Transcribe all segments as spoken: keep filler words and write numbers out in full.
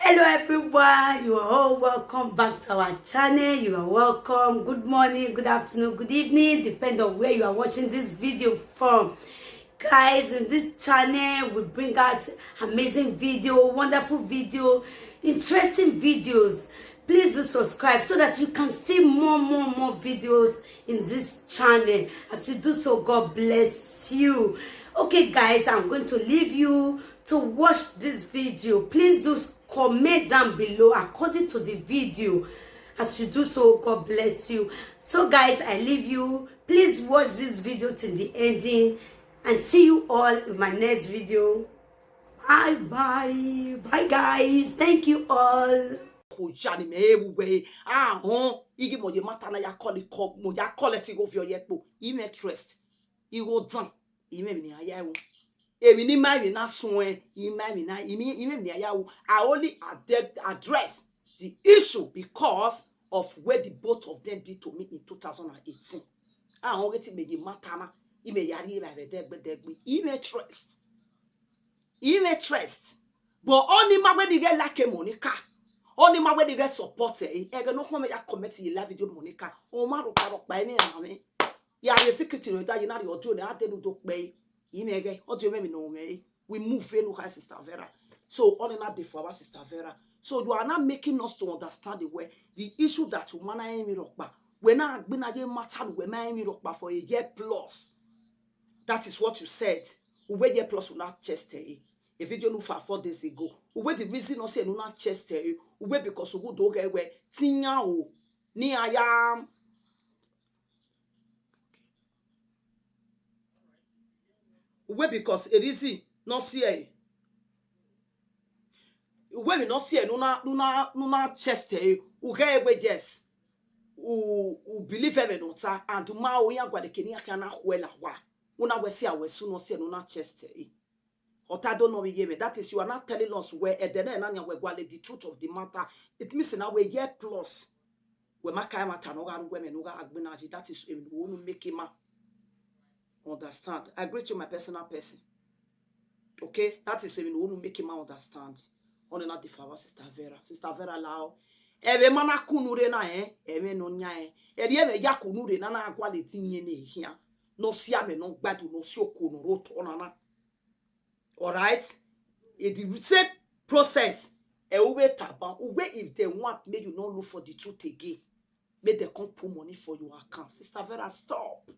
Hello everyone, you are all welcome back to our channel. You are welcome. Good morning, good afternoon, good evening, depend on where you are watching this video from. Guys, in this channel we bring out amazing video, wonderful video, interesting videos. Please do subscribe so that you can see more, more, more videos in this channel. As you do so, God bless you. Okay, guys, I'm going to leave you to watch this video. Please do comment down below according to the video. As you do so, God bless you. So, guys, I leave you. Please watch this video till the ending, and see you all in my next video. Bye bye. Bye, guys. Thank you all. Kujani me everywhere. Ah, hon. Igi mo ye mata na ya call it, mo ya call it go for your yekpo. Ime trust. Iwo dan. Ime mi ni aya wo. Emi ni ma mi na sun e. Ime mi na, ime, ime mi ni aya wo. I only ad-, address the issue because of what the both of them did to me in two thousand and eighteen. Ah, hon, get me ye mata na. Ime yari ba ve degbe degbe. Ime trust. Ime trust. But only ma when you get like a Monica. Only ma when you get support, eh? E get no comment ya comment ye live video Monica. O ma ro pa ro pa ime ya me. Ya ye secret no da ye na ri audio ne a de nu do pe. Ime ge audio me mi no me. We move enu ka Sister Vera. So only na dey for our Sister Vera. So you are not making us to understand the way, the issue that you wanna emi ro pa. We na gbe na ye matter we ma emi ro pa for a year plus. That is what you said. Uwe ye plus una chest, eh. A video nu for four days ago. Uwe the reason no say una chest, eh. Uwe because ugu do ge we tinya o. Ni aya. Uwe because a reason no see, eh. Uwe mi no see, eh, nuna, nuna, nuna chest, eh. Uge we, yes. U, u believe him no ta and ma o ya gwa de keni aka na kwela wa. Una we see awe su no see, eh, nuna chest, eh. Ota do no ye me. That is, you are not telling us where, eh, then na nya we gwale the truth of the matter. It means na we year plus. We ma kai matter no ga ru we me no ga agbinaji. That is, eh, we no make him a understand. I greet you, my personal person. Okay, that is, eh, we no make him a understand. Only not the for our Sister Vera. Sister Vera lao. Ebe mana kunure na, eh. Ebe no nya, eh. Ebe ebe ya kunure na na agwa le tinye ne hia. No si ame no gbadu no si oku no ro to na na. All right? It the same process. E uwe taban. Uwe if they want, make you no look for the truth again. Make them come put money for your account. Sister Vera, stop.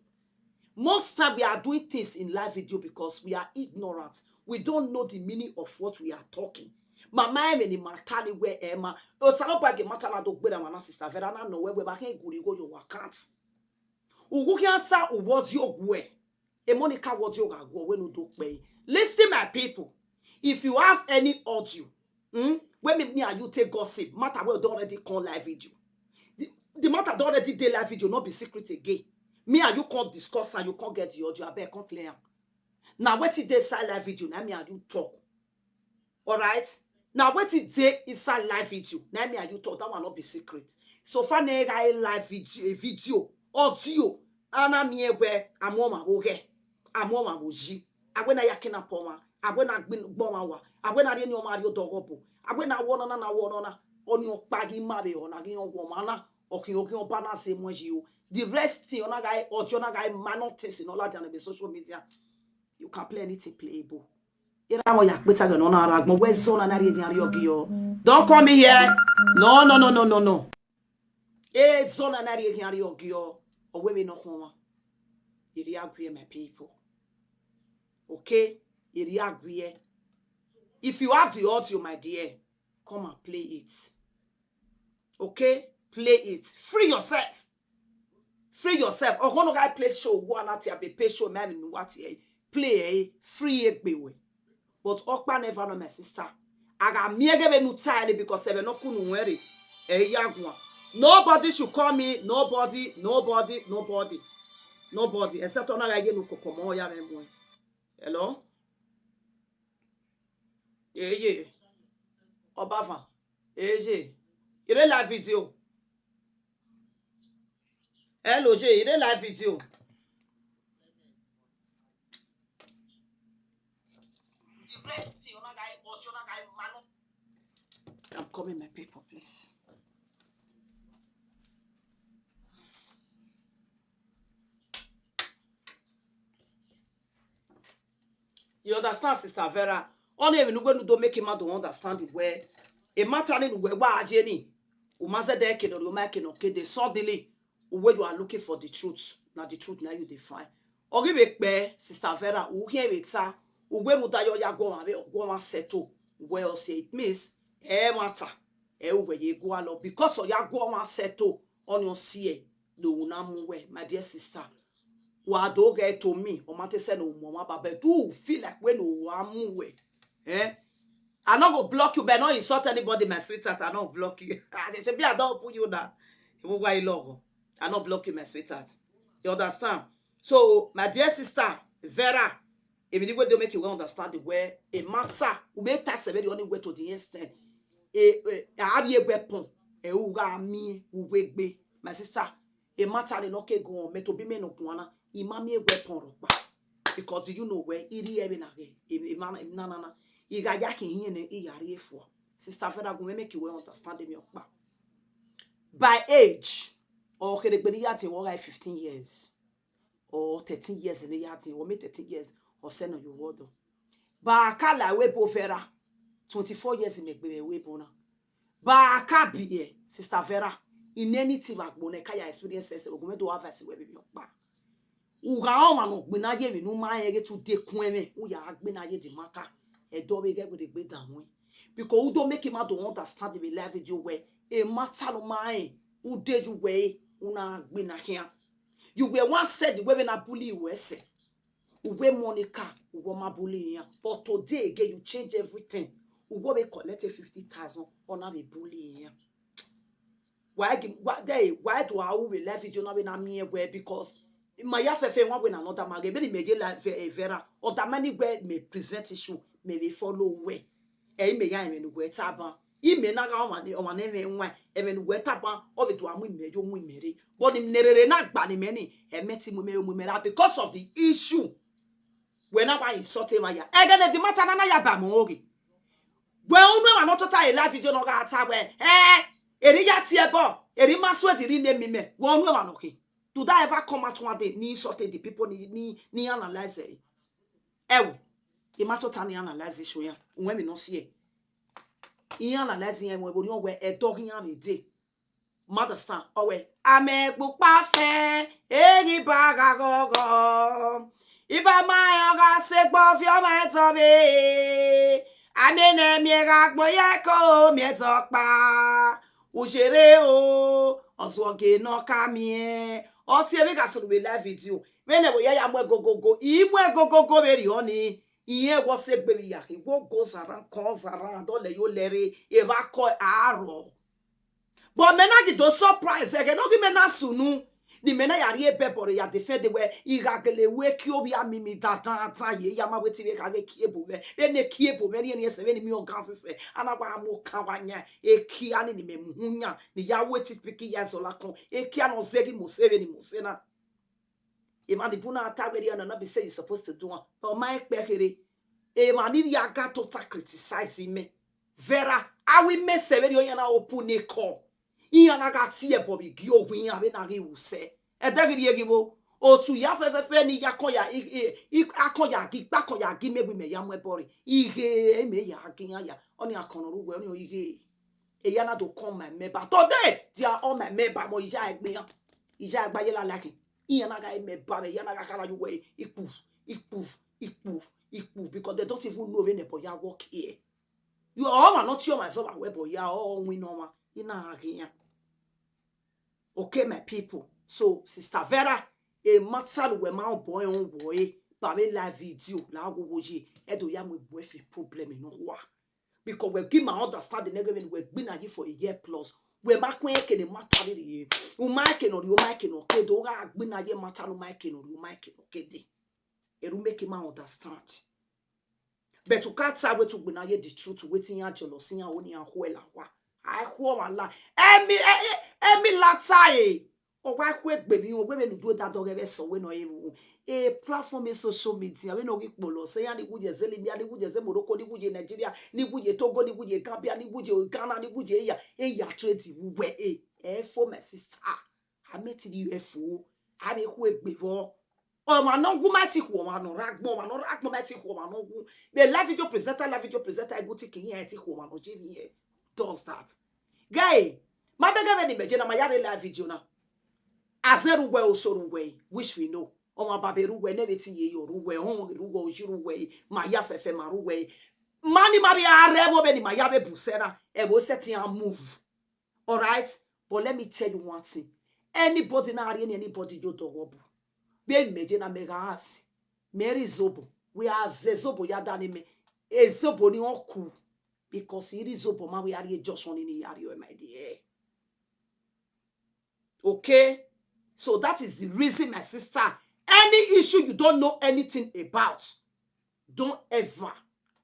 Most time we are doing things in live video because we are ignorant. We don't know the meaning of what we are talking. Mama Emily Matali where Emma. Osalopa ge matala do gbera mana Sister Vera na no we we ba ken guri go your account. Ugu ki answer uwodi ogwe. E Monica wodi oga go we no do pe. Listen, my people. If you have any audio, hmm, when me, me and you take gossip, matter well don already come live video. The, the matter don already dey live video, not be secret again. Me and you can't discuss and you can't get the audio. I beg, can't clear am. Now, what it dey side live video, now me and you talk. All right? Now, what it dey inside live video, now me and you talk. That one not be secret. So far, na a live video, a video, audio, ana mi ewe, amoma oge, amoma oji. Agwe na yakina poma, agwe na gbin gboma wa, agwe na reni oma rio dogobo, agwe na wona na na wona na, oni okpagi mabe ona gi ogoma na, okin okin oba na se moji o. The rest thing, ona guy, audio na guy, man, not things in all that be social media. You can play anything playable. Ira mo ya peta ga no na ra gbon we zo na na ri egin ari ogi yo. Don't call me here. No, no, no, no, no, no. E zo na na ri egin ari ogi yo. Owe mi no hon wa. Iri agwe, my people. Okay? Iri agwe. If you have the audio, my dear, come and play it. Okay? Play it. Free yourself. Free yourself. Ogono guy play show. Go and at be pay show. Me no what here. Play, eh, free egbe we. But Okpa never know, my sister. I got me give no time because seven no kunu worry. Eh, yagwa. Nobody should call me. Nobody, nobody, nobody. Nobody. Except on I get no kokomo ya me boy. Hello? Yeah, yeah. Obava. Yeah, yeah. You don't live video. Hello, Jay. You don't live video. The rest thing, una guy, but una guy, man. I'm coming, my people, please. You understand, Sister Vera? Only even when you don't make him out to understand it well. A matter in where why Jenny, who must say they can or you make it okay, they suddenly where you are looking for the truth. Now the truth now you define. Or give it bear, Sister Vera, who hear it, sir, who where would I your go and go and settle? Well, say it means, eh, matter, eh, where you go along because of your go and settle on your C A. Do not move away, my dear sister. Wa do get to me, or mate said no more, but do feel like when you are move away. Eh? I not go block you, but not insult anybody, my sweetheart. I not block you. They say, be I don't put you down. You move why you love. I not block you, my sweetheart. You understand? So, my dear sister, Vera, if you need to make you well understand the way a matter, we may test the only way to the instant. A, a, a, a weapon. A, who got me, who wake me. My sister, a matter in okay go on, me to be me no guana. Imami a weapon rock. Because do you know where it is even again? A man, na na na. You got yak in here, he are here for. Sister Vera, go make you well understand me. By age, or can it be the fifteen years, or thirteen years in the yard, or me thirteen years, or send on your word. Ba kala we bo Vera, twenty-four years in me we bona. Ba ka be, Sister Vera, in anything like Boneka, your experiences, we go to have us where we be. Uga ọma no gbina ye mi no ma ye to de kweme, u ya gbina ye di maka. E do we get with the gbeda won. Because u do make him out to understand the life with you way. E matter no ma e, u de you way, u na gbina here. You were once said the way na bully you were say. U we Monica, u we ma bully here. But today again you change everything. U we collect a fifty thousand, or na be bully here. Why gi- why they why do I will live video now when I'm here where? Because my ya fefe one way another man, maybe me je la ve- eh, Vera, or that many where me present issue, maybe follow way. Eh, me ya me no where taban. I me na ga on on me one, e me no where taban, or the do amu me yo mu mere. But him nerere na gba ni many, e meti mu me yo mu mere because of the issue. When I insult him ya. Again, the matter na na ya ba mo oge. When unu ma no tota e live video no ga ata we. Eh, eri ya tie bo, eri ma so di ri ne mi me. When unu ma no ke. Do that ever come out one day ni insult the people ni ni ni analyze e? E wo. E ma tota ni analyze show ya. When me no see e. E analyze e we bo ni o we e do hin am e dey. Mother son, owe. Ame pupa fe, egi baga gogo. Iba ma yoga se gbo fi o ma to be. Ame ne mi ga gbo ye ko mi to pa. Ujere o, ozuoge no ka mi e. O si e mi ga suru be live video. When e wo ya ya mwe go go go. I mwe go go go be ri oni. Iye wo se gbe mi ya. He wo go zaran, ko zaran, do le yo lere. E va ko aro. But me na gi do surprise ege no gi me na sunu. Ni me na ya ri ebe bore ya defend we igagele we ki obi ami mi da da da ye ya ma we ti we ka ge ki ebo we. Be ne ki ebo we ni ni ese we ni mi organ se. Ana wa mo ka wa nya. E ki ani ni me muhunya. Ni ya we ti piki ya zola kon. E ki ano zegi mo se we ni mo se na. If an ibuna attack where you not be say you supposed to do one. But my expected. E man, if you got to criticize him. Vera, I will miss a very yana open a call. He and I got see a Bobby Gio win a very use. A dagger ye give. O tu ya fe fe fe ni ya koya i i i akoya gi pa koya gi me we me ya mwe bori. Ige me ya gi ya. Oni akono ru we oni ige. E ya na do come my member. Today they are all my member mo ija egbe yan. Ija egba ye la laki. Iya na ga me ba me ya na ga kara you way. Ikpuf, ikpuf, ikpuf, ikpuf, because they don't even know when the boy ya work here. You are all not your myself aware boy ya all we know ma. Ina again. Okay, my people. So, Sister Vera, a matter we ma boy on boy, ba me live video la go woji. E do ya mo boy fi problem no wa. Because we give my understanding again we gbina you for a year plus. We ma kwen ke ne matter ri. U ma ke no ri, u ma ke no ke do ga gbina ye matter no ma ke no ri, u ma ke no ke de. E ru make ma understand. But you can't say we to gbina ye the truth wetin ya jealousy ya oni ya huela wa. I ho wa la. Emi e- e- emi la tai. Owa kwe gbe mi o, we me nu do da do ge ve so we no e ru. E platform e social media, we no gi polo. Se ya ni guje ze Libya, ni guje ze Morocco, ni guje Nigeria, ni guje Togo, ni guje Gambia, ni guje Ghana, ni guje ya. E ya trade wu we e. E fo, my sister. A me ti di e fo. A me kwe gbe vo. O ma no gu ma ti ku, o ma no ragbo, o ma no ragbo ma ti ku, o ma no gu. The live video presenter, live video presenter, e gu ti ki yen ti ku, o ma no je ni e. Does that. Guy, ma be ge ve ni me je na ma ya re live video na. Aze ru we, oso ru we, which we know. O ma ba be ru we, ne be ti ye yo ru we, o ru we, oji ru we, ma ya fefe ma ru we. Mani ma be a re vo be ni ma ya be bu se na, e vo set in and move. All right? But let me tell you one thing. Anybody na ari anybody yo do wo bu. Be me je na me ga asi. Me ri zobo. We are ze zobo ya da ni me. E zobo ni o ku. Because iri zobo ma we ari e just on ni ari o, my dear. Okay? So that is the reason, my sister. Any issue you don't know anything about, don't ever.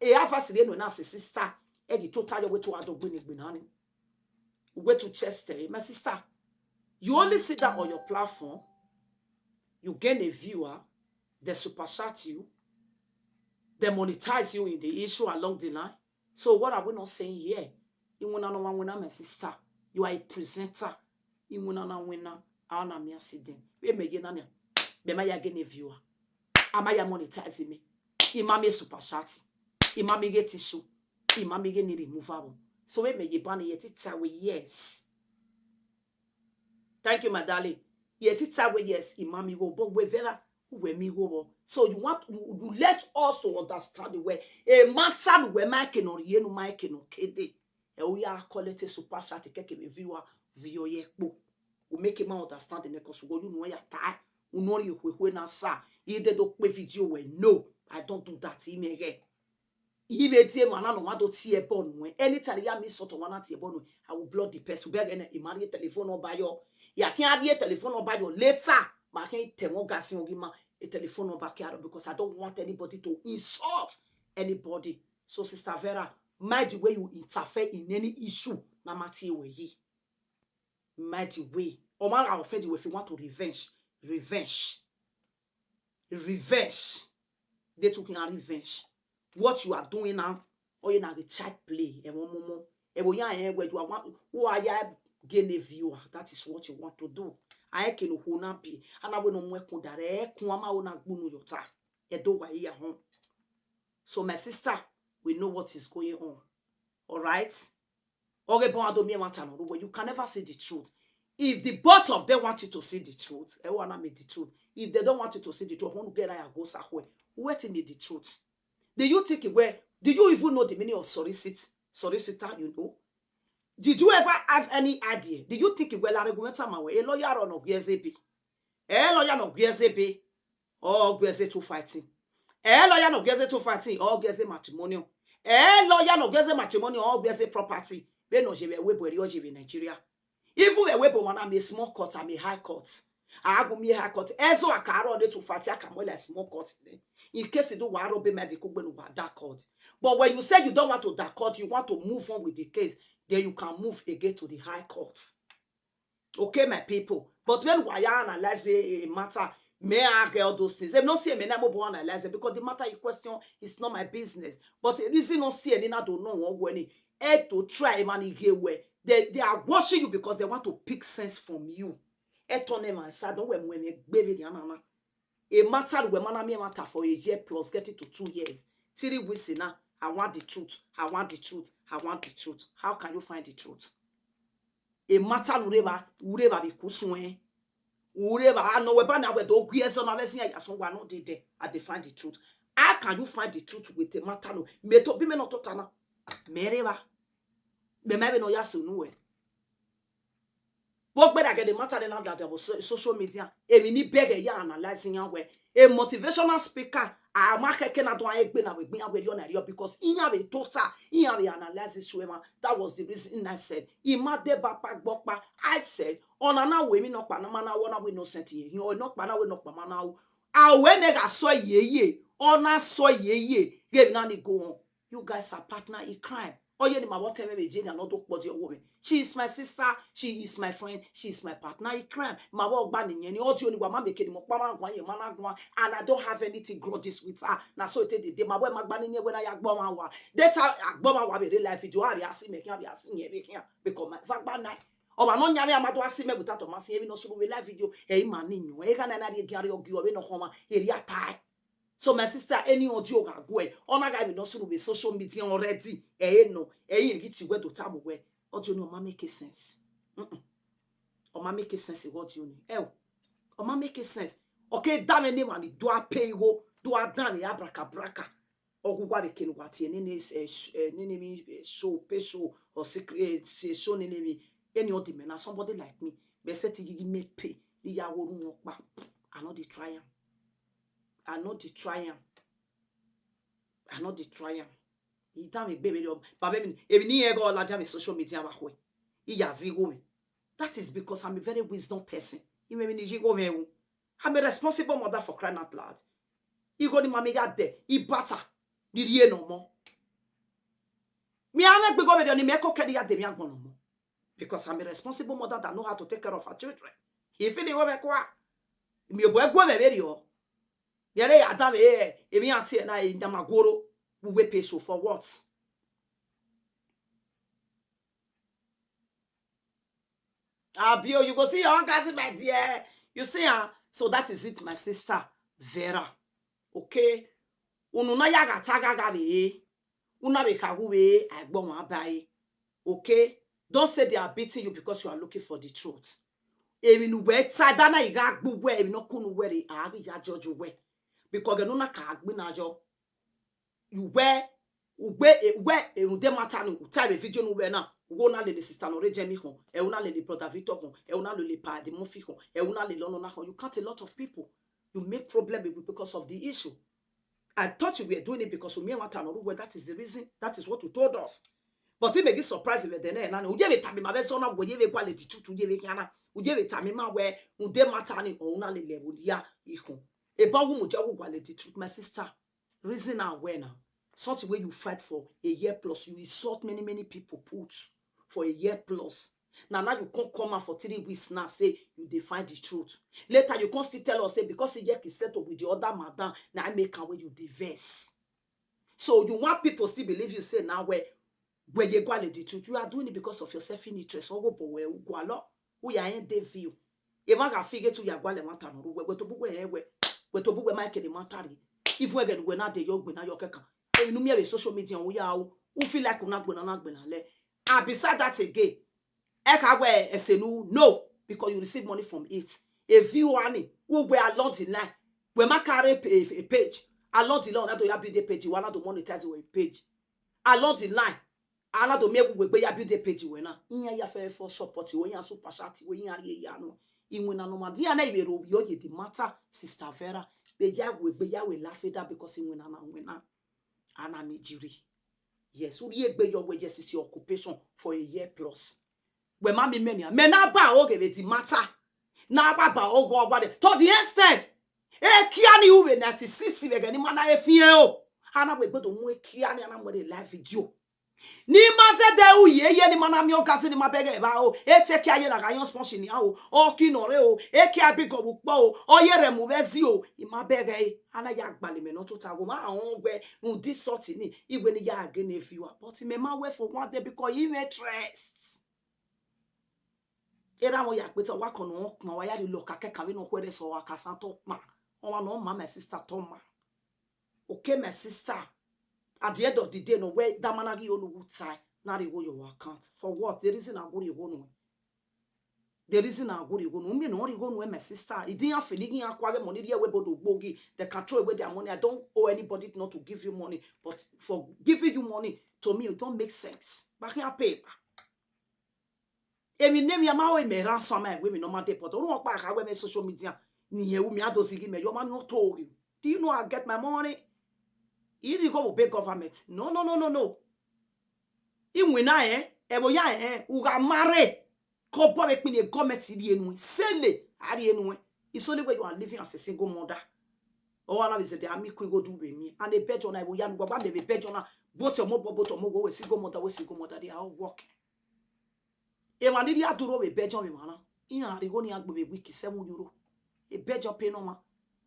E ever si no na si sister. E gi total your way to ado gbini gbinani. Way to chest, eh? My sister, you only sit down on your platform, you gain a viewer, they super chat you, they monetize you in the issue along the line. So what are we not saying here? Inwuna no wina, my sister. You are a presenter. Inwuna na wina. Ana mi accident. We me ye na ni. Be ma ya gain a viewer. Ama ya monetize me. Ima mi super chat. Ima mi get issue. Ima mi get ni removable. So we me ye ban ye ti ta we, yes. Thank you, my darling. Ye ti ta we, yes, ima mi go, but we vera, we mi go bo. So you want, you, you let us to understand the way. E matter we ma ke no ye no ma ke no kede. E o ya collect a super chat ke ke viewer view ye po. We make him understand the next go, you know, ya ta. You know, you we na sa. He did do pe video we. No, I don't do that. He me get. Ibe tie mana no ma do tie bonu. Anytime ya mi soto mana tie bonu, I will block the person. Beg any imari telephone number yo. Ya kin ari telephone number yo later. Ma kin te mo ga si ogi ma e telephone number ke aro, because I don't want anybody to insult anybody. So, Sister Vera, mind the way you interfere in any issue. Na ma tie we yi. Mind the way. O ma ra offend you if you want to revenge. Revenge. Revenge. They took in revenge. What you are doing now, or you na the child play, e won momo. E wo ya e we you are want, who are ya gain a viewer. That is what you want to do. I can who na be. And I will no more kun dare, kun ama o na gbunu yota. E do wa ya home. So, my sister, we know what is going on. All right? Oge bon ado mi e ma ta no, but you can never see the truth. If the both of them want you to see the truth, e wa na me the truth. If they don't want you to see the truth, who get I go sa hwe. What me the truth? Do you think where? Do you even know the meaning of solicit, solicitor? You know? Did you ever have any idea? Do you think where la argument ma we? A lawyer or no G S A B? A lawyer no G S A B? Or G S A two fighting? A lawyer no G S A two fighting? Or G S A matrimonial? A lawyer no G S A matrimonial? Or G S A property? We no je we bo ri o je we Nigeria. Even we we bo wana me small court and me high court. I go me high court. Ezo akaro de two fighting, I can well a small court. In case you do wa ro be medical when wa that court. But when you say you don't want to that court, you want to move on with the case, then you can move again to the high court. Okay, my people. But when we are analyzing a matter, may I get all those things? They not see me na mo bo analyze it, because the matter you question is not my business. But the reason not see any na don't know what when it to try man get where they, they are watching you because they want to pick sense from you. E to ne man sa don we mo me gbe vi anana. A matter we mana me matter for a year plus, get it to two years. Three weeks now, I want the truth. I want the truth. I want the truth. How can you find the truth? A matter ureba, ureba bi kusun e. Ureba, I know we ba na we do gwe so na we sin ya so wa no dey there. I dey find the truth. How can you find the truth with a matter no? Me to be me no to tana. Mereba. Be me be no ya so no we. But when I get the matter, then that was so- social media. Emi ni beg ya analyzing ya we. A motivational speaker. I ma keke na do egbe na we gbin ya we yo na yo, because in ya we total, in ya we analyze this way, man. That was the reason I said, "Ima de bapa gbokpa." I said, "Ona na we mi no pa na mana wona we innocent ye. He o no pa na we no pa mana o. A we ne ga so ye ye. Ona so ye ye. Ye na ni go on." You guys are partner in crime. Oye ni ma wo tell me, Jane, I no do kpodi owo me. She is my sister, she is my friend, she is my partner in crime. Ma wo gba ni yen ni audio ni wa ma make ni mo pa ma gwan ye ma na gwan, and I don't have anything grudges with her. Na so it dey dey. Ma wo ma gba ni yen we na ya gbo ma wa. That I gbo ma wa be real life video. Abi asi me kian, abi asi yen be kian. Because my va gba na. O ma no nya me amado asi me buta to ma si ebi no suru be live video. E ma ni nyo. E ga na na ri gari ogi o be no homa. E ri atai. So my sister, any audio ga go e. Ona ga be no suru be social media already. E no. E yin gi ti we do tabu we. Audio no ma make sense. Mm-mm. O ma make sense what you need. E o. O ma make sense. Okay, da me ni ma ni do a pay go. Do a da me abraka braka. Ogugwa be kenu wa ti nene eh, sh- eh, nene mi eh, show pay show or secret eh, say show nene mi. Any other man, somebody like me, be say ti gigi me pay. Ni ya wo run pa. I no dey try am. I no dey try am. I no dey try am. He tell me, baby, but baby, if ni ego la jam social media wa hwe. He ya zigo me. That is because I'm a very wisdom person. He may be ni jigo me. I'm a responsible mother, for crying out loud. He go ni mami ya de. He butter. Ni rie no more. Mi ame gbe go me de ni me ko kedi ya de mi agbon no more. Because I'm a responsible mother that know how to take care of her children. He feel the way me kwa. Mi obo egwo me very o. Yere ya da me eh, emi ati e na e nyamagoro. We pay so for what? Abio, you go see your own cousin, my dear. You see her? So that is it, my sister Vera. Okay? Unu na ya ga ta ga ga be. Una be ka gu be, I gbo wan ba e. Okay? Don't say they are beating you because you are looking for the truth. Emi nu we ta da na iga gbu we, emi no kunu we re, a ya judge we. Because ge no na ka gbi na yo. You were ugbe e we e de matter ni, type a video no we na. Wo na le sister no re je mi hon. E una le brother Victor hon. E una le pa di mo fi hon. E una le lono na hon. You count a lot of people. You make problem be- because of the issue. I thought you were doing it because we matter no we, that is the reason. That is what you told us. But it make it surprise me then na. Uje be tabi ma be so na wo ye be kwa le di tutu ye be kiana. Uje be tabi ma we unde matter ni o una le level ya ikun. E ba wu mo je wo wa le di truth, my sister. Reason am well now. Something wey you fight for a year plus, you insult many many people put for a year plus. Now now you come come out for three weeks now say you dey find the truth. Later you come still tell us say because he yek is settled with the other madam, now I make am wey you dey vex. So you want people still believe you say now where where you go the truth. You are doing it because of your self interest. Ogo bo we ugwalo. Who ya end the view. Eva ga fige tu ya gwale mata no ruwe we to buwe ewe. We to buwe Michael mata ri. If we get we na de yo gbe na yo keka. Enu mi e social media o ya o. U feel like una gbe na na gbe na le. And beside that again, e ka we esenu no, because you receive money from it. A view ani, who we along the line. We ma carry a page. Along the line, that do ya build a page, you want to monetize your page. Along the line, ala do me we gbe ya build a page we na. Iya ya fe for support we ya super chat we ya ri ya no. Inwe na no ma dia na iwe ro yo ye the matter, sister Vera. Be ya we gbe ya we laugh at that because inwe na na we na. Ana mi jiri. Yes, uri egbe yo we yes is your occupation for a year plus. We ma mi many. Me na ba oge we the matter. Na ba ba ogo wa de. To the extent. E kia ni uwe ninety-six we gani mana e fie o. Ana we gbodo mu e kia ni ana mo de live video. Ni ma se de u ye ye ni mana mi o kasi ni ma bege ba o. E te kia ye la ga yon sponge ni a o. O ki no re o. E kia bi go bu po o. O ye re mu be zi o. I ma bege e. Ana ya gbali me no to ta go ma on gbe. Un di sort ni. Igbe ni ya ge ne fi wa. But me ma we for one day because he interest. Era mo ya pe to wa kono pon wa ya ri lo ka ke kan we no kwere so wa ka san to pa. Won wa no ma my sister to ma. Okay, my sister. At the end of the day, no way that man agi onu would tie. Not even your account. For what? The reason I go you go no. The reason I go you go no. Me no you go no, my sister. It didn't have feeling ya kwa money there we bodo gbogi. They control away their money. I don't owe anybody not to give you money. But for giving you money, to me, it don't make sense. But I can't pay. Emi name ya ma o eme ransom e we mi no ma deport. Onu pa ka we me social media. Ni ye u mi adozi gi me yo ma no to ori. Do you know I get my money? Iri go be government. No, no, no, no, no. Inwe na eh, e bo ya eh, u ga mare. Ko bo be pin e government ri enu. Sele, ari enu. It's only when you are living as a single mother. O wa na be say they are me kwi go do be me. And e bejo na e bo ya nu gba me be bejo na. Both your mobile, both your mobile, we see go mother, we see go mother, they are all working. E ma ni dia duro we bejo mi mana. Iya rigo ni agbe we wiki seven euro. E bejo pay no ma.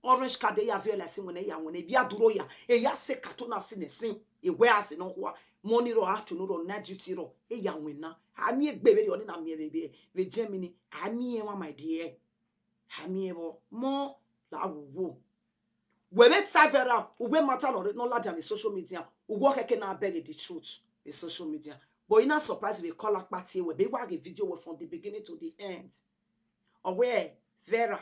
Orange card ya viola sin when ya when e bia duro ya. E ya se katuna sin sin. E we as no kwa. Money ro afternoon ro night duty ro. E ya when na. Ami egbe be oni na mi be be. Ve Germany. Ami e wa my dear. Ami e bo mo la wo. Webe tavera, ube matter no no la jam social media. Ugo keke na beg the truth in social media. But you not surprised we call up party we be wag a video we from the beginning to the end. Or where Vera.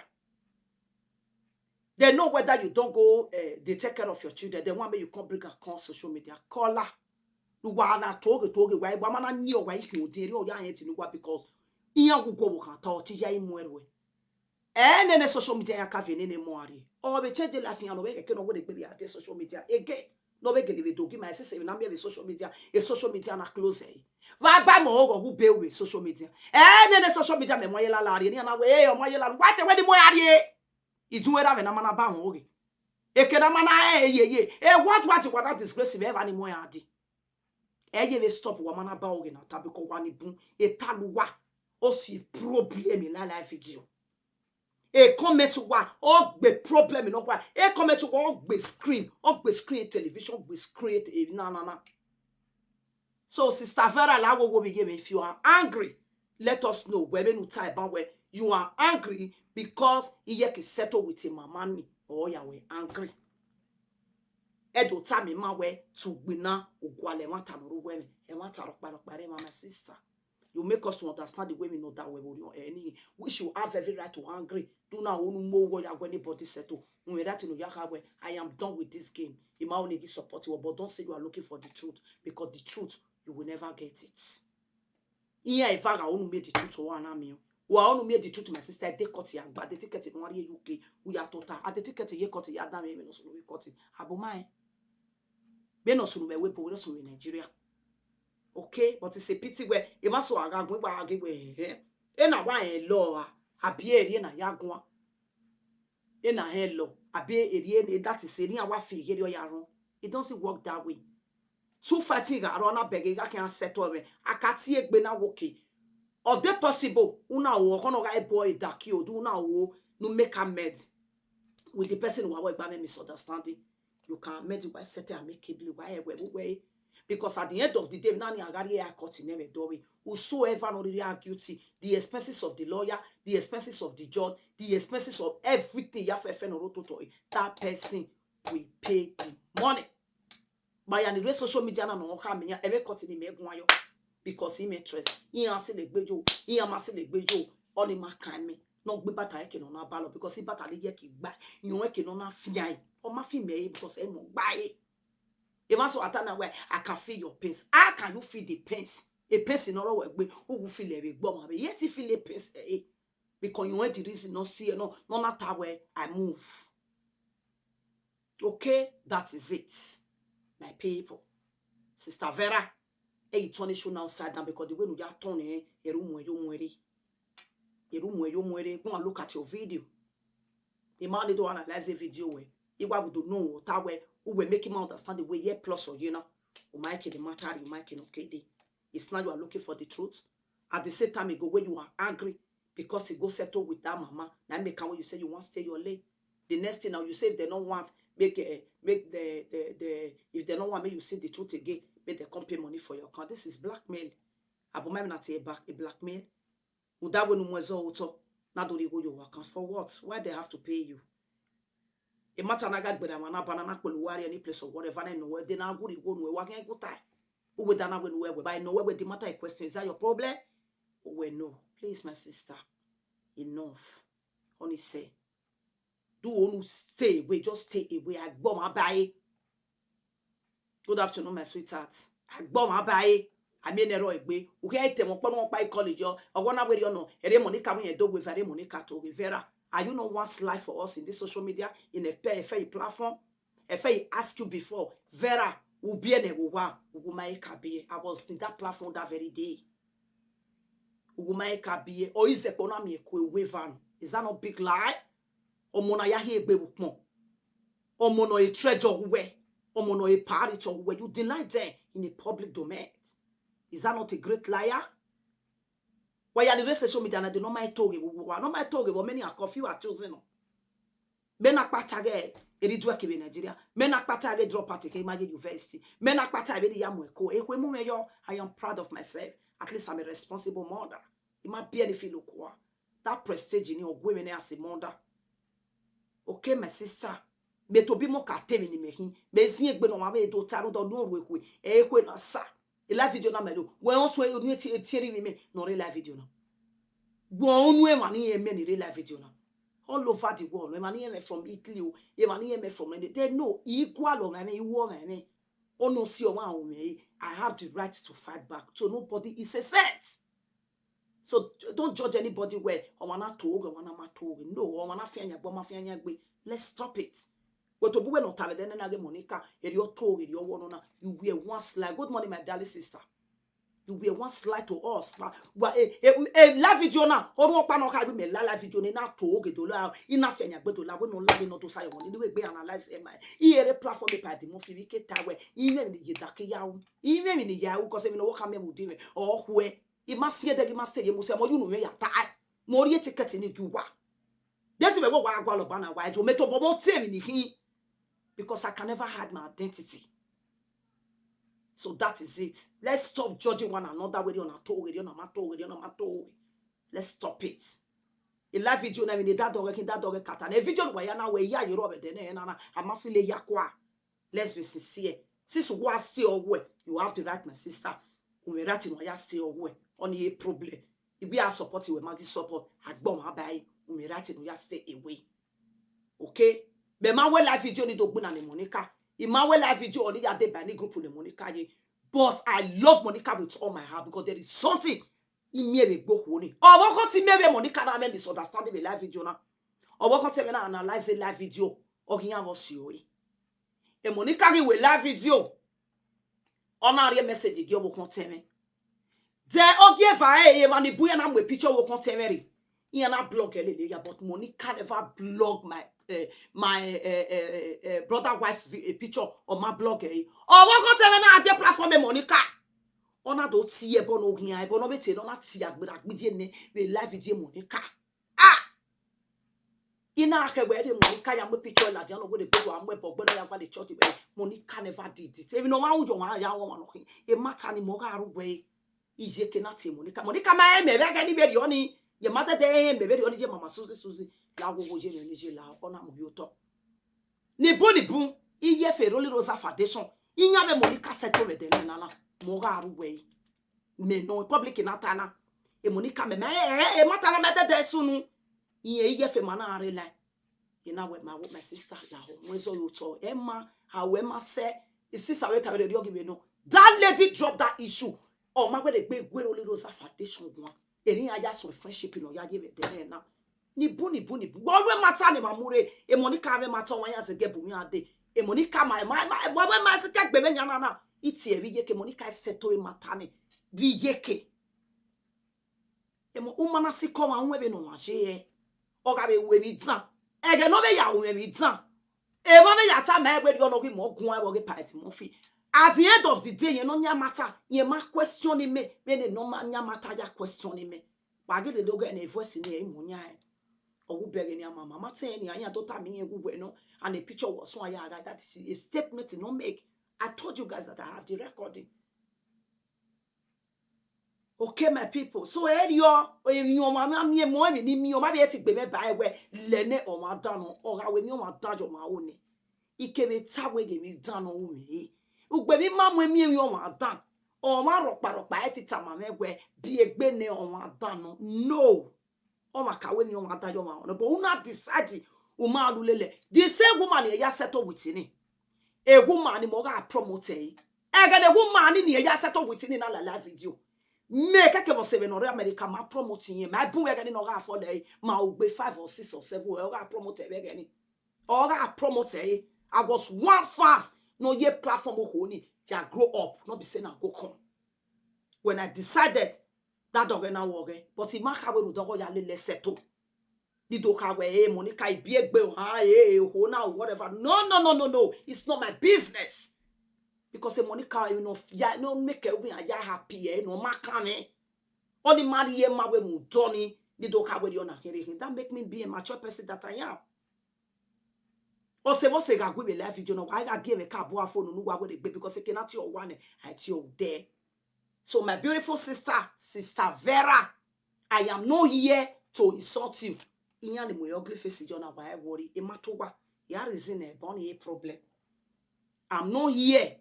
They know whether you don't go uh, they take care of your children. They want me you come bring a con social media. Call her. Luwa na toge toge wa wa mana ni o wa ihi o deri o ya yen ti luwa because iyan gugu wo kan ta o ti ya imu erwe. Eh nene social media ya ka ve nene mo ari. O be change life yan o be ke no we de gbe ya de social media again. No be gele we dogi my sister na me social media. E social media na close e. Va ba mo ogo gu be we social media. Eh nene social media me mo ye la la ri ni ana we e o mo ye la wa te we ni mo ari e. Ijun era me na mana ba won oge. Eke na mana e ye ye. E what what what that disgrace me ever ni mo ya di. E ye le stop wa mana ba oge na tabi ko wa ni bun. E taluwa. O si problem in la life video. E comment wa o gbe problem no wa. E comment wa o gbe screen, o gbe screen television, o gbe screen e na na na. So, Sister Vera Lawowo, if you are angry, let us know. Where you tie ban where you are angry because he yet is settled with him mama ni or you were angry. Edo tami ma we to gbina ugwale wanta no we e wanta rokpa rokpa re my sister. You make us to understand the way we know that we will any which you have every right to angry. Do not own more what you are anybody settle. When we that you know I am done with this game. Ima only give support you, but don't say you are looking for the truth because the truth you will never get it. Iya ivaga onu me the truth wa na mi. Wa onu me the truth my sister dey cut ya gba the ticket in wari U K. We are total. At the ticket ye cut ya da me no so we cut. Abo mai. Be no so we we po so Nigeria. Okay, but it's a pity where if I saw a gagwe ba age we. E na wa e lo a. Abi e ri na ya gwa. E na he lo. Abi e ri e that is e ni awa fi e ri o ya ron. It doesn't work that way. Two fighting ga ro na beg ga can settle we. Akati egbe na woke. Or they possible una o kono ga e boy daki o do una o no make a med with the person wa we gba me misunderstanding. You can med wa settle amicably wa e we we. Because at the end of the day, nani agari e akoti never do we. Whosoever no really are guilty, the expenses of the lawyer, the expenses of the judge, the expenses of everything ya fe fe no rototo, that person will pay the money. By an erase social media na no ha me ya ebe cut ni me gun ayo because he me stress. He am se le gbejo, he am se le gbejo. Only my kind me. No gbe bata eke no na balo because he bata le ye ki gba. You eke no na fi ai. O ma fi me because e mo gba e. If I so atana where I can feel your pains. How can you feel the pains? A pains in all way who will feel every bomb. Yet he feel a pains eh, because you want the reason not see no no matter where I move. Okay, that is it, my people. Sister Vera, e turn issue now side down because the way you are turning eh, eru mo yo mo ere. Eru mo yo mo ere. Go and look at your video. The man they don't analyze the video way. He wa would know what way who will make him understand the way yeah plus or you know. O Mike the matter, you Mike no kede. It's now you are looking for the truth. At the same time, you go where you are angry because he go settle with that mama. Now make how you say you want stay your lane. The next thing now you say if they don't want make uh, make the the the if they don't want make you see the truth again, make they come pay money for your account. This is blackmail. Aboma na te back a blackmail. Uda wenu mwezo uto. Na do go your account for what? Why they have to pay you? A matter na ga gbeda mana banana pelu wari any place or whatever na no where they na guri go no wa gen go tai. Uwe dana we no where by no where the matter a question is that your problem? Well, no, please my sister, enough. Honey say, do onu stay away, just stay away. I gbom abaye. Good afternoon, my sweetheart. I gbom abaye. I mean ero egbe. Uke ite mo pono pa college yo. Ogo na weri ono. Ere Monica we do we very Monica to we Vera. Are you not once life for us in this social media in a fair, fair platform? If I ask you before, Vera, ubiene uwa, ugumae kabie. I was in that platform that very day. Ugumae kabie. Or is it gonna me a quick wave? Is that not big lie? Omona ya he be wukmo. Omono a treasure we. Omo no a parrot or where you deny them in a public domain. Is that not a great liar? Why are the rest social media na the normal toge? Normal toge, but many are confused, are choosing. Men akpata ge eri dwe kibe Nigeria. Men akpata ge drop out ke Image University. Men akpata be the yamu eko. Ekwe mu me yo, I am proud of myself. At least I'm a responsible mother. Ima be any feel okwa. That prestige in your women as a mother. Okay, my sister. Me to be more katemi ni me hin. Me zi egbe no ma me do taru do no rwe kwe. Ekwe na sa. A live video na me do. We on to e ni ti e tieri ni me. No re live video na. We on we ma ni e me ni re live video na. All over the world. E ma ni e me from Italy o. E ma ni e me from any. They know. Equal o me, equal me. Oh no, see, oh, wow, me. I have the right to fight back. So nobody is a saint. So don't judge anybody where I wanna talk, I wanna ma talk. No, I wanna fianya, but ma fianya gbe. Let's stop it. But to be no tave then na Monica, eri o talk, eri o one na. You wear one slide. Good morning, my darling sister. You wear one slide to us. But a, a, a live video na. Or one pano ka be me la live video na talk do la. Ina fianya gbe do la. We no la, we no to say one. Anyway, be analyze am. I ere platform by the mo fi ke tawe. Ime ni ye dake ya. Ime ni ya, because we no work am we do. Or where. It must hear that it must say you must say more you know me ya tie. More ye ticket in the wa. That's me what I go about now. Why do me to bobo tell me ni he? Because I can never hide my identity. So that is it. Let's stop judging one another with your told, with your told, with your told. Let's stop it. A live video na in that dog, in that dog, cat, and a video where you now where ya you rub it, then na na. I'm a feel ya kwa. Let's be sincere. Since you are still away, you have the right, my sister. Umerati no ya still away. Only a problem. If we are supporting, we might support. Agbon abai. Umerati no ya stay away. Okay? But my well life video ni do gbuna ni Monica. In my well life video only ya dey by any group ni Monica ye. But I love Monica with all my heart because there is something in me we go honi. Or what come me we Monica na me misunderstanding the live video na. Or what come me na analyze the live video. Or can have us you. E Monica we live video. Ona re message gi obo kon teme. De ogie va e ye mani buya na mwe picture wo kon teme re. Iya na blog ele le ya, but Monica never blog my uh, my uh, uh, uh, brother wife vi- uh, picture on my blog eh. Or wo kon teme na ade platform e Monica. Ona do ti e bono gi e bono be te no na ti agbera gbije ne we live je Monica. Ah! Ina ake we de Monica ya mwe picture la dia no go de go amwe bo gbona ya kwa de church we. Monica never did it. Even no one ujo wa ya wa no. E matter ni mo ga ru we. Ije ke na ti Monica. Monica ma e me be ga ni be ri oni. Ye mata de e me be ri oni je mama Susie Susie. La wo wo je ni je la ona mo yo to. Ni bu ni bu. Iye fe Rolly Rosa Foundation. Inya be Monica settle we de na na. Mo ga ru we. Me no public na tana. E Monica me me e e matana me de de sunu. Iye iye fe mana are la. Ina we ma wo my sister la ho. Mo so yo to. Emma, how Emma say, his sister we tabe de ogi me no. That lady drop that issue. Oh, my way they gbe Rolly Rosa Foundation one. Eri aya so friendship no ya ye be de na. Ni bu ni bu ni bu. Wo we matter ni mamure. E Monica we matter wan ya ze ge bu mi ade. E Monica ma ma ma we ma se ke gbe me nya na na. Iti e ri ye ke Monica settle e matter ni. Ri ye ke. E mo umana si ko ma unwe be no ma je e. O ga be we mi dan. E ge no be ya we mi dan. E ma be ya ta ma e we yo no gi mo gun e wo gi party mo fi. At the end of the day, you know, nya matter. You ma question me. Me ne no ma nya matter ya question me. Ba gi de do ge ne voice ni e mo nya e. Ogu bere ni ama mama te ni anya dota mi egu we no. And a picture was so aya that is a statement no make. I told you guys that I have the recording. Okay, my people. So eri o emi o ma mi emo emi ni mi o ma be ti gbe me ba ewe lene o ma dano o ga we mi o ma dajo ma o ni. Ike be ta we ge mi dano o mi. Ugbe mi ma mo emi emi o ma dan. O ma ropa ropa e ti ta ma me we bi egbe ne o ma dano. No. O ma ka we mi o ma dajo ma o. But una decide o ma lu lele. The same woman e ya settle with ni. A woman ni mo ga promote e. Ege the woman ni e ya settle with ni na la la video. Me ke ke vo seven or America ma promote yin. Ma bu ege ni no ga for le. Ma o gbe five or six or seven o ga promote e ege ni. O ga promote e. I was one fast no ye platform o ho ni. Ja grow up, no be say na go come. When I decided that dog na wo ge, but e ma ka we ru dog ya le le settle. Nidoka we, hey, Monica, ibiegbe, ha, hey, ho, now, whatever. No, no, no, no, no. It's not my business. Because, hey, Monica, you know, yeah, no, make everyone, yeah, happy, eh, no, makame. Only marry ye ma we mudoni, Nidoka we, you're not hearing him. That make me be a mature person that I am. Ose vo se ga gwi be live video no, why ga give a car boy phone no wa we de gbe, because e cannot your one, I tell you there. So my beautiful sister, Sister Vera, I am not here to insult you. Iyan ni mo ugly face, you know why I worry. E ma to wa. Ya reason e born a problem. I'm not here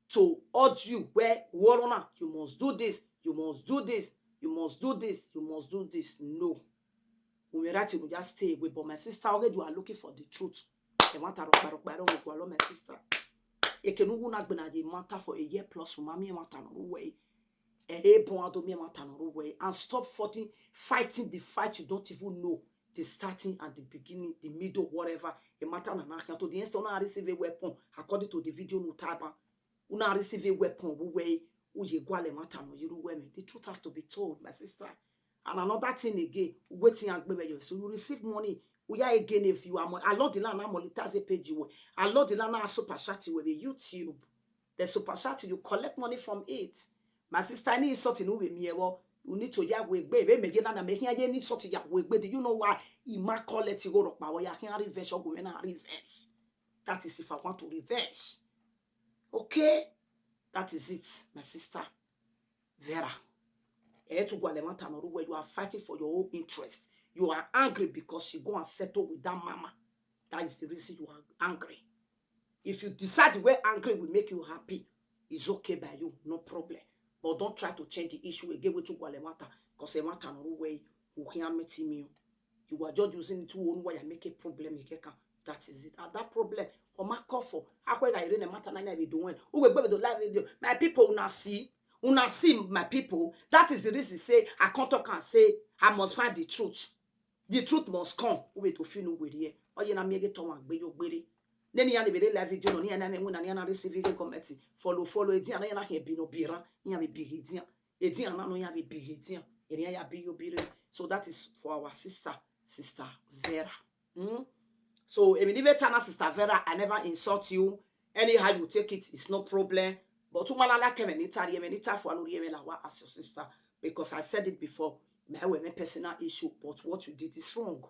to urge you where, Warona, you must do this, you must do this, you must do this, you must do this. No. We were right to just stay away. But my sister, already you are looking for the truth. They want to rock, rock, rock, rock, my sister. E can who not been a matter for a year plus, so mommy, e want to know way. E he bon ado me, e want to know way. And stop fighting, fighting the fight you don't even know the starting and the beginning, the middle, whatever. E matter na na to the extent una receive a weapon, according to the video no taba. Una receive a weapon, we way, uye gwale matter no, you do women. The truth has to be told, my sister. And another thing again, waiting and baby, so you receive money. We are again if you are money. I love the land, I'm monetize page you. I love the land, I'm super chat you with YouTube. The super chat, you collect money from it. My sister, any insult in who me, you need to ya we baby, me get na me here, any insult ya we baby. Do you know why? He might call it, you go rock, but ya can't revenge or go in a revenge. That is if I want to revenge. Okay? That is it, my sister. Vera. Eh, to Gualemata Noru, where you are fighting for your own interest. You are angry because you go and settle with that mama. That is the reason you are angry. If you decide the way angry will make you happy, it's okay by you, no problem. But don't try to change the issue again with Gualemata, because Emata Noru way who can meet me. You are just using it to own why I make a problem. That is it. And that problem, Oma Kofo, Akwega Irene Mata Nanya be doing. Who will be the live video? My people, una see, una see, my people. That is the reason say I can't talk and say I must find the truth. The truth must come. Who will to feel no way here? Oh, you know, me get to one, be your way. Then you have the live video, no, you know, when you receive the comment, follow, follow, it, and you have been obira, you have a big idiot. Edi ana no ya be big edi. Eri ya be yo bire. So that is for our sister, Sister Vera. Hmm? So, emi ni be tana Sister Vera, I never insult you. Anyhow you take it, it's no problem. But umana la keme ni tari eme ni tafu anu ri eme la wa as your sister. Because I said it before, my women personal issue, but what you did is wrong.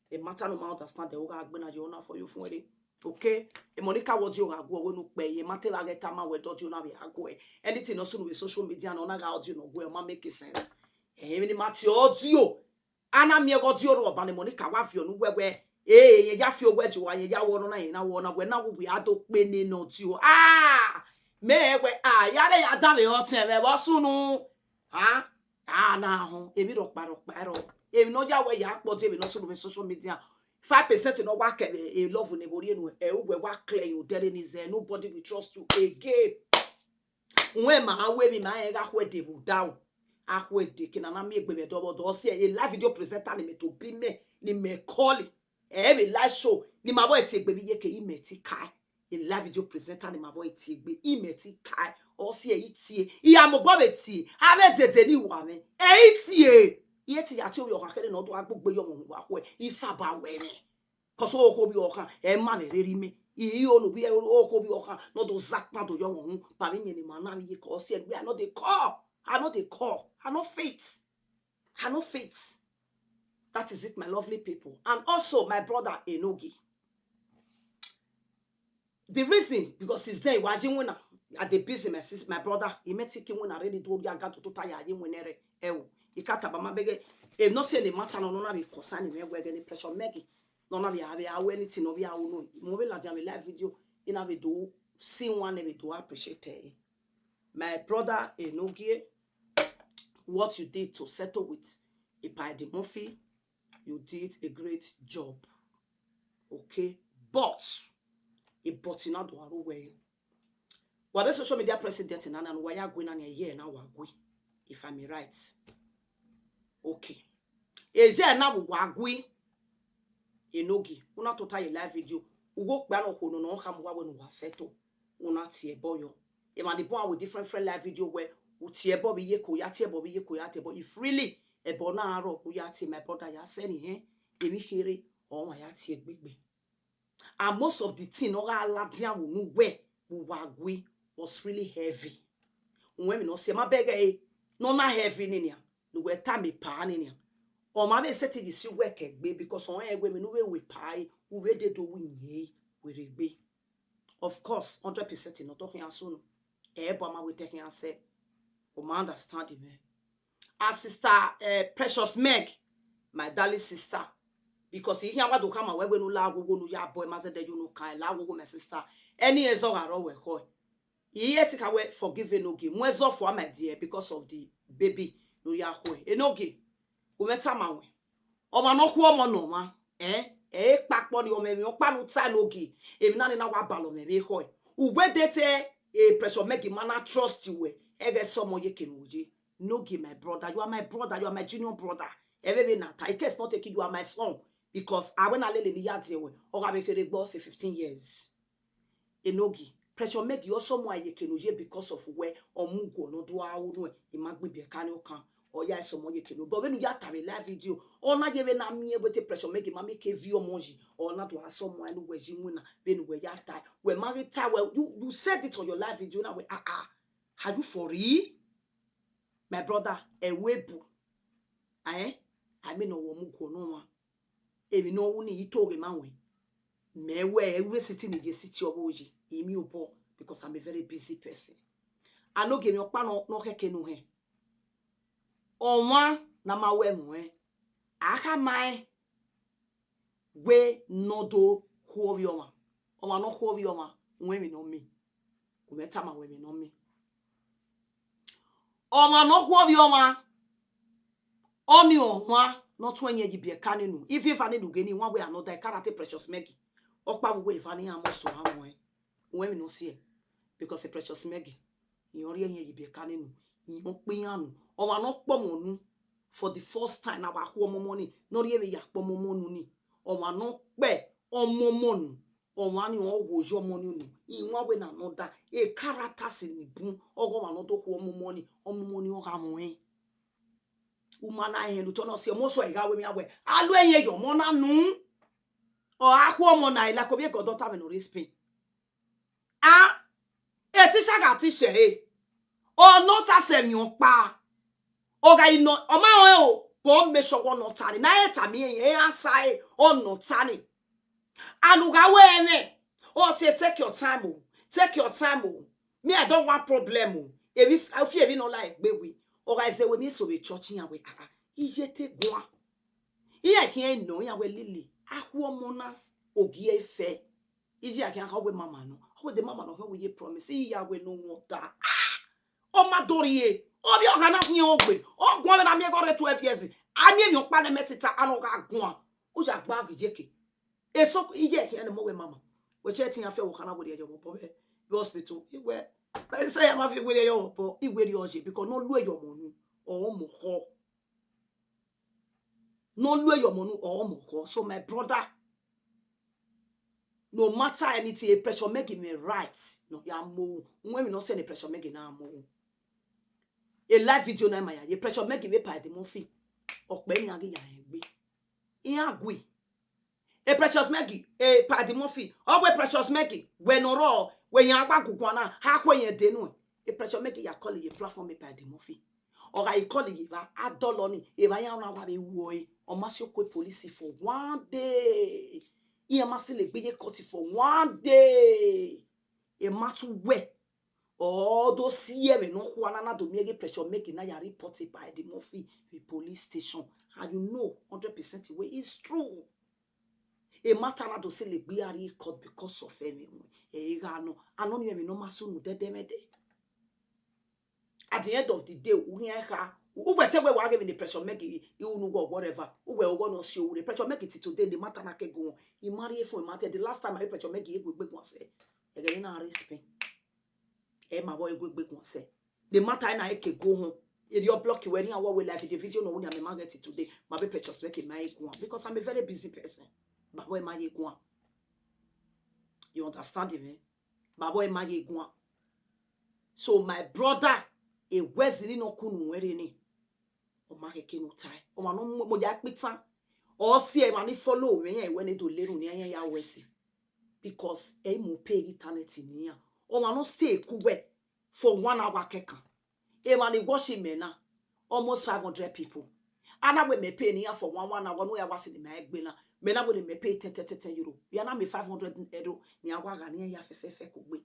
The matter no matter understand the oga agbena you honor for you for it. Okay? E Monica, what you are going to pay? E matter like a time we don't you know we are going. Anything no soon with social media, no na audio no go ma make sense. E ni matter audio. Ana mi audio ro ba ni Monica wa fi onu wewe. Eh, ye ya fi owe ju wa ye ya wo no na ye na wo na we na wo we ado pe ni no ti o. Ah! Me we ah ya be ya da me o te we bo sunu. Ah? Ah, na ho. Emi ro pa ro pa ro. Emi no ya we ya po je emi no soon with social media. Five percent no wa ke e love ne bori enu e ugwe wa clear you there is eh, nobody will trust you again. When my way me my ga hwe de bu down. A hwe de kina na mi egbe me do bo do se e live video presenter ni me to be me ni me call. E me live show ni ma boy ti egbe bi ye ke i me ti kai. A live video presenter ni ma boy ti egbe i me ti kai. O se e ti e. I am go be ti. A me dede ni wa me. E ti e. Ye ti ya ti o yo ka kere no do agbogbo yo mo wa hwe. I saba we me. Cause o ko bi o kan e ma me reri me. I o no bi o ko bi o kan no do zakpa do yo mo. Ba mi ni ma na mi ye ko se we I no dey call. I no dey call. I no fit. I no fit. That is it, my lovely people. And also my brother Enogi. The reason because since then waji wina I dey busy my sister, my brother. He met ki wina really do ya ga to ta ya yi winere. E o. Ikata ba ma bege. E no se ni matter no no na be concern me we any pressure Maggie. No na be have have anything no be how no. Mo be la jam live video. Ina be do see one be do appreciate it. My brother Enogie, what you did to settle with Ipai Murphy, you did a great job. Okay? But, a but in other way. What the social media president in Anan, why are going on a year now? If I may right. Okay. A year now, Wagui. Enogi, una tota ye live video. Ugo kpano kono no kam wa wenu wa seto. Una tie boyo. E ma di bo with different friend live video where u tie bo bi ye ko ya tie bo bi ye ko ya tie bo. If really e bo na aro u ya tie my brother ya seni he. Emi here, or my auntie gbegbe. And most of the thing, no ga la dia wo nu we, wo wa gwe, was really heavy. When we no say, my beg, eh, no na heavy ninia, no we ta me pa ninia. Or my be set it is you work egbe, because on egbe me no we we pa, eh, we de do we nye, we regbe. Of course, hundred percent no talking as soon. Eh, but my we taking as say, o ma understand me. As sister, eh, Precious Meg, my darling sister, because he hear what do come away when you la go go no ya boy, ma said that you no kind, la go go, my sister. Any ezo aro we ho. He yet ka we forgive no give. Mwezo for my dear, because of the baby, no ya ho. E no give. Umeta ma we. Ọma no kwu ọmọ no ma. Eh? Eh, kpakpọ ni ọmọ emi, ọkpa no ta no gi. Emi na ni na wa balo me be ho. Ugwe dete, eh, Precious Meg ma na trust you we. Ege so mo ye kenu je. No gi, my brother. You are my brother. You are my junior brother. Ebe be na ta. In case not take you, you are my son. Because I when I lele ni ya de we. Oga be kere gbo say fifteen years. E no gi. Precious Meg also mo aye kenu je because of where omu go no do a unu e. Ima gbe be kan o kan. Oya so mo ye kenu. But when you ya ta live video, ona ye be na mi e wete Precious Meg ma make view omo ji. Ona do aso mo anu we ji mu na. When we ya ta, we marry ta we. You, you said it on your live video now. We, ah, ah. Are you for real? My brother, e we bu. Eh? I mean, no wo mu go no ma. Emi no wu ni ito ge ma we. Me we, e we sitting in the city of Oji. Emi obo, because I'm a very busy person. I no give me okpa no, no keke no he. Onwa na ma we mu e. Aka ma e. We no do kwovi oma. Oma no kwovi oma. We mi no mi. Umeta ma we mi no mi. Oma no kwovi oma. Oni onwa no tu enye gi bie kaninu. If you find it again, one way or another, karate Precious Meg. Okpa we find it, I must to have one. We mi no see it. Because a Precious Meg. Iyan ri enye gi bie kaninu. Iyan pin anu. Oma no po mo nu. For the first time, na wa ku omo mo ni. No ri emi ya po mo mo nu ni. Oma no pe omo mo nu. Oma ni o wo jo mo ni nu. Iyan we na no da. E character si ni bun. Ogo ma no do ku omo mo ni. Omo mo ni o ga mo e. Uma na he lu to no si omo so e ga we mi awe. Alu enye yo mo na nu. O a ku omo na ila ko bi e godo ta me no respect. Ah, e teacher ga teacher e. O no ta se mi opa. O ga ino, o ma o e o, bo me so wo no ta ni. Na e ta mi e, e ansa e, o no ta ni. Anuga we me. O te take your time o. Take your time o. Me, I don't want problem o. Ebi, I feel ebi no like gbe we. O ga eze we mi so we church yan we. Ah, ah. Iye te gwa. Iye ki no ya we lili. Akwo mo na. Ogi e fe. Iji aki aka we mama no. We the mama no we ye promise. Iya we no want that. Ah! O ma dori e. O bi o kana fun ogbe. O gwa me na mi go re twelve years. Ami emi opa ne metita ano ga gwa. O ja gba gi jeke. E so iye ki ene mo we mama. We che tin afi wo kana we yo mo po be. Hospital. Iwe. Be say ya ma fi we yo po. Iwe ri oje because no lu e yo mo nu. O mo ho. No lu e yo mo nu o mo ho. So my brother, no matter anything, a Precious Meg me right. No, ya mo. When we no send a Precious Meg na mo. A live video na my ya. A Precious Meg me pa the movie. Okpe ni agi ya egbe. Iyan gwi. A Precious Meg, a Paddy Murphy. O we Precious Meg. We no ro. We yan agba gugwa na. Ha kwe yen denu. A Precious Meg ya call ye platform a Paddy Murphy. Oga he call ye va adolo ni. E va yan na wa be wo e. O ma si o kwe police for one day. E ma si le gbe ye court for one day. E ma tu we. O do si e me no kwa na na do mi e ge Precious Meg na ya report a Paddy Murphy the police station. And you know hundred percent way it's true. E matter na do se le gbe ari court because of emi. E ga no. Ano ni emi no ma sunu dede mede. At the end of the day, u yen ka. U gbe te we wa ge mi ni Precious Meg i unu go whatever. U we ogo no si o re Precious Meg ti today the matter na ke go. I marry e for matter. The last time I Precious Meg e gbe gbe gun se. E ge na respect. E ma bo e gbe gbe gun se. The matter na e ke go hon. E di o block we ni awo we live the video no ni am ma get it today. Ma be Precious Meg ma e gun because I'm a very busy person. Ma bo e ma e gun. You understand me? Babo e ma ye gwan. So my brother, e wezini no kunu were ni. O ma ke kenu tai. O ma no mo ya pitan. Or see, emani follow me, yeah, when they do little near ya wesi. Because emu pay internet in here. Or I no stay kuwe for one hour keka. Emani watching me now. Almost five hundred people. And I will me pay near for one, one hour, no, I was in my egbela. Me na will me pay ten, ten, ten, ten euro. Ya na me five hundred euro. Ni awa ga ni ya fe, fe, fe, kugbe.